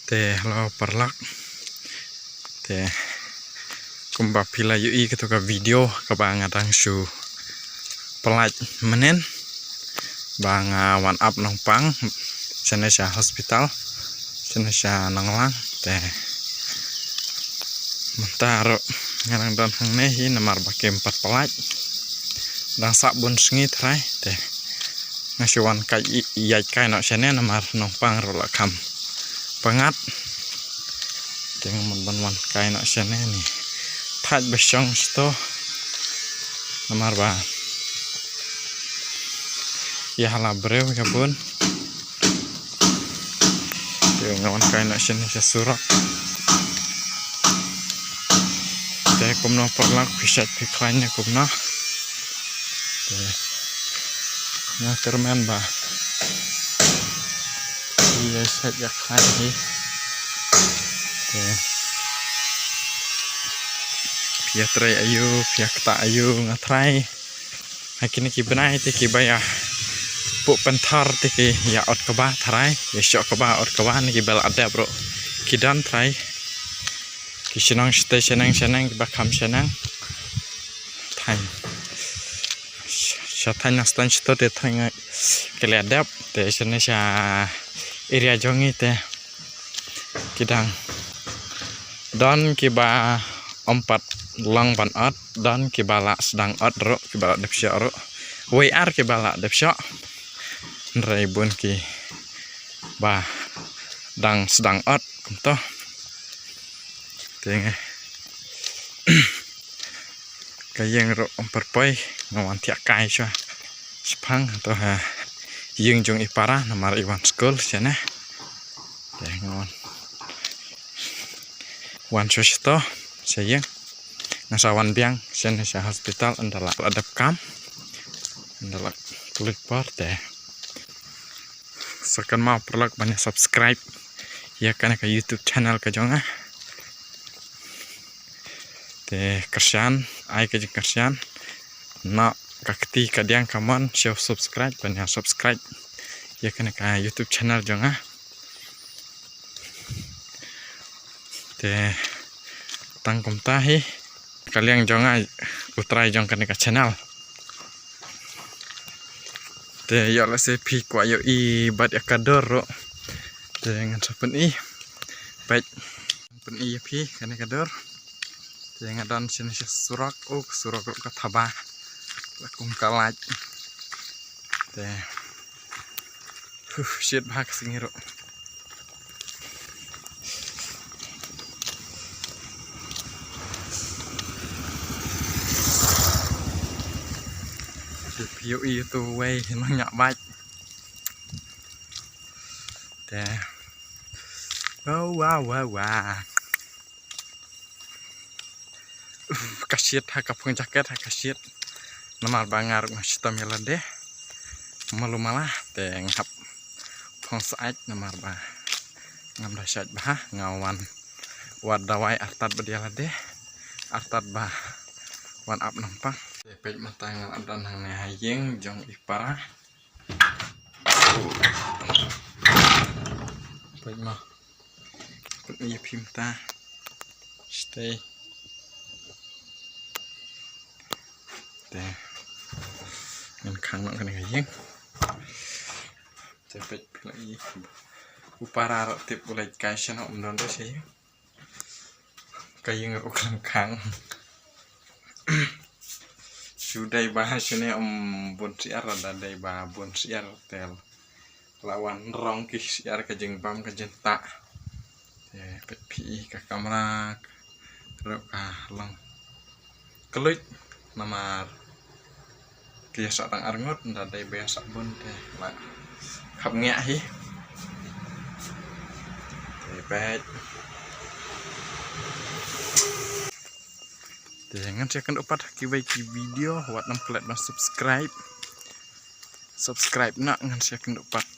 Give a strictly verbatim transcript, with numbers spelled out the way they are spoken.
Te hello paralok. Te kumba phi la ïohi kato ka video kaba nga dang shu pynlait mynnin ba nga wan ap Nongpang shane sha hospital shane sha Nonglang. Te mynta ruh nga dang don hangne hi namar ba kim pat pynlait. Dang sah bun sngi trai te nga shu wan kai ïaid kai noh shane namar Nongpang ruh la kham pyngngad. Te nga mut ban wan kai noh shane ni thait ba shong shto namar ba ïa hala briew ïa bun. Te nga wan kai noh shane sha surok. Te kumno paralok phi shait phi khlaiñ ne kumno. Te nga kyrmen ba phi ïa shait ïa khlaiñ hi. Te phi ïa trei aïu phi ïa ktah aïu nga trai. Ha kine ki bnai te kiba ïa puh pynthor te ki ïa ot kaba trai ïa shoh kaba ot kaba ne kiba la dep ruh ki don trai. Ki shnong shatei shaneng shaneng kiba kham shaneng. Thaiñ sha thaiñ na staiñ shito te thaiñ ki la dep te shane sha area jong ngi te ki dang don kiba ym pat long ban ot don kiba la sdang ot ruh kiba la dep shoh ruh. Wei ar kiba la dep shoh. Hynrei bun kiba dang sdang ot kumto. Te nga ka ïing ruh ym pyrpoi nga wan thiah kai shuwa. Shipang to ha ïing jong i para namar i wan skul shane. Te nga wan wan shuwa shito sha ïing. Nga sa wan biang shane sha hospital ynda la dep kam ynda la klik por te. Sa kynmaw paralok ban ïa subscribe ïa kane ka YouTube channel ka jong nga. Te kyrshan ai ka jingkyrshan na ka kti ka diang ka mon sha subscribe ban ïa subscribe ïa kane ka YouTube channel jong nga. Te tang kumta hi ka liang jong nga u trai jong kane ka channel. Te ïoh lehse phi kwah ïohi bad ïa ka dur ruh. Te ngan sa pyni bad pyni ïa phi kane ka dur. Te nga don shane sha surok u surok ruh ka thaba la kum ka lait. Te huh shit bha ka sngi ruh. Te phi ïohi ïa tu wei nang ñiah bait. Te wow wow wow wow. Ka shit ha ka phong jaket ha ka shit. Namar ba nga ruh nga shitom ïa lade. Malu mala te nga hap phong sait namar ba ngam da shait bha nga wan wad dawai artat ba ïa lade. Artat ba wan ap Nongpang. Te peit mynta nga la don hangne ha ïing jong i para. Peit ma. Peit ïa phi mynta. Stay. Te ngan khang noh kane ka ïing. Te peit phi la i u para ruh tip u leit kai shano um don ruh sha ïing. Ka ïing ruh khlem khang. Shu dei ba shane um bun syiar lada dei ba bun syiar te la wan rong ki syiar ka jingbam ka jingtah. Te peit phi ka kamra ruh ka long kylluid namar ki ïa sah tang arngut nda dei ba ïa sah bun te la khap ngiah hi. Te peit. Te ngan sa ïakynduh pat ha kiwei ki video wat nym klet ban subscribe. Subscribe na ngan sa ïakynduh pat.